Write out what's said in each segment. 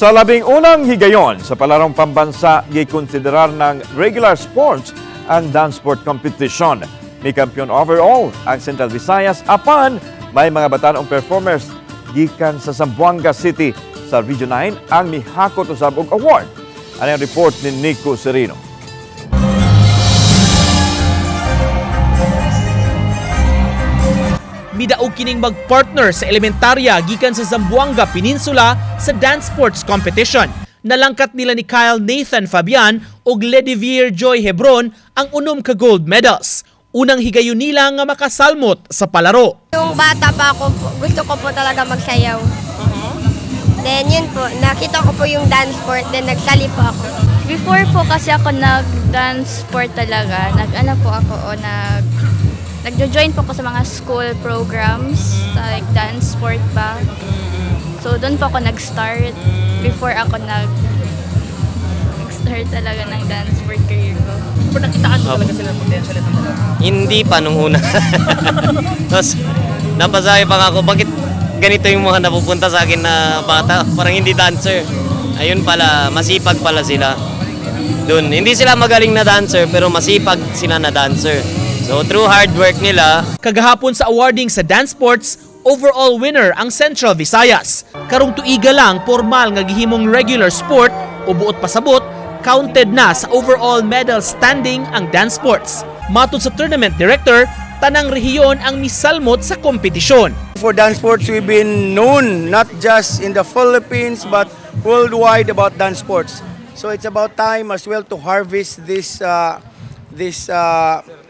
Sa 11 higayon sa palarong pambansa, gikonsiderar ng regular sports ang dance sport competition. Ni kampiyon overall ang Central Visayas, apan may mga batanong performers gikan sa Zamboanga City sa Region 9 ang mihakot usab og award. Ano ang report ni Nico Serino? Midaog kining magpartner sa elementarya gikan sa Zamboanga Peninsula sa dance sports competition. Nalangkat nila ni Kyle Nathan Fabian ug Ledivier Joy Hebron ang 6 ka gold medals. Unang higayon nila nga makasalmot sa palaro. Yung bata pa ako, gusto ko po talaga magsayaw. Then yun po, nakita ko po yung dance sport, then nagsali po ako. Before po kasi ako nag-dance sport talaga, nagjo-join po ako sa mga school programs, sa like dance sport ba. So doon po ako nag-start before ako nag-start talaga ng dance sport career ko. Pero nakitaan mo talaga sila ng potential itong dalawa? Hindi pa nung una. Tapos napasabi pa nga ako, bakit ganito yung mga napupunta sa akin na bata? Parang hindi dancer. Ayun pala, masipag pala sila. Doon, hindi sila magaling na dancer, pero masipag sila na dancer. So through hard work nila. Kagahapon sa awarding sa dance sports, overall winner ang Central Visayas. Karong tuiga lang formal nga gihimong regular sport o buot pasabot, counted na sa overall medal standing ang dance sports. Matod sa tournament director, tanang rehiyon ang misalmot sa kompetisyon. For dance sports, we've been known not just in the Philippines but worldwide about dance sports. So it's about time as well to harvest this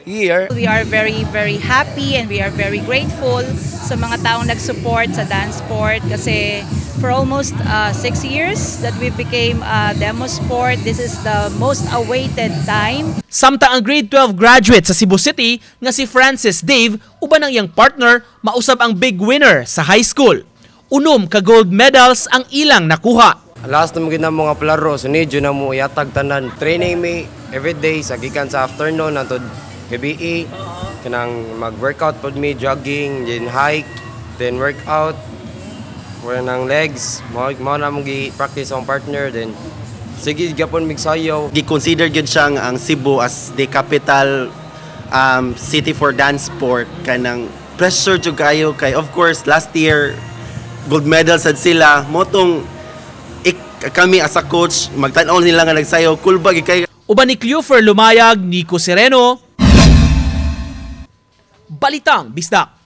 year. We are very, very happy and we are very grateful sa mga taong nag-support sa dance sport kasi for almost 6 years that we became a demo sport, this is the most awaited time. Samtang ang grade 12 graduate sa Cebu City nga si Francis Dave uban ang iyang partner mausab ang big winner sa high school. 6 ka gold medals ang ilang nakuha. Last na mga mga palaro, so medyo na mo yatag tanan. Training me every day sa gikan sa afternoon hantod gabi, kanang mag-workout pod mi, jogging, then hike, then workout for nang legs, mao na mong gi-practice ang partner, then sige gapon mig sayaw. Gi-consider gyud siya ang Cebu as the capital city for dance sport. Kanang pressure jud kayo kay of course last year gold medal sad sila, motong kami as a coach magtan-aw nila nga nagsayaw, cool ba gyud kayo. Uban ni Cleofer Lumayag, Nico Sereno, Balitang Bisdak.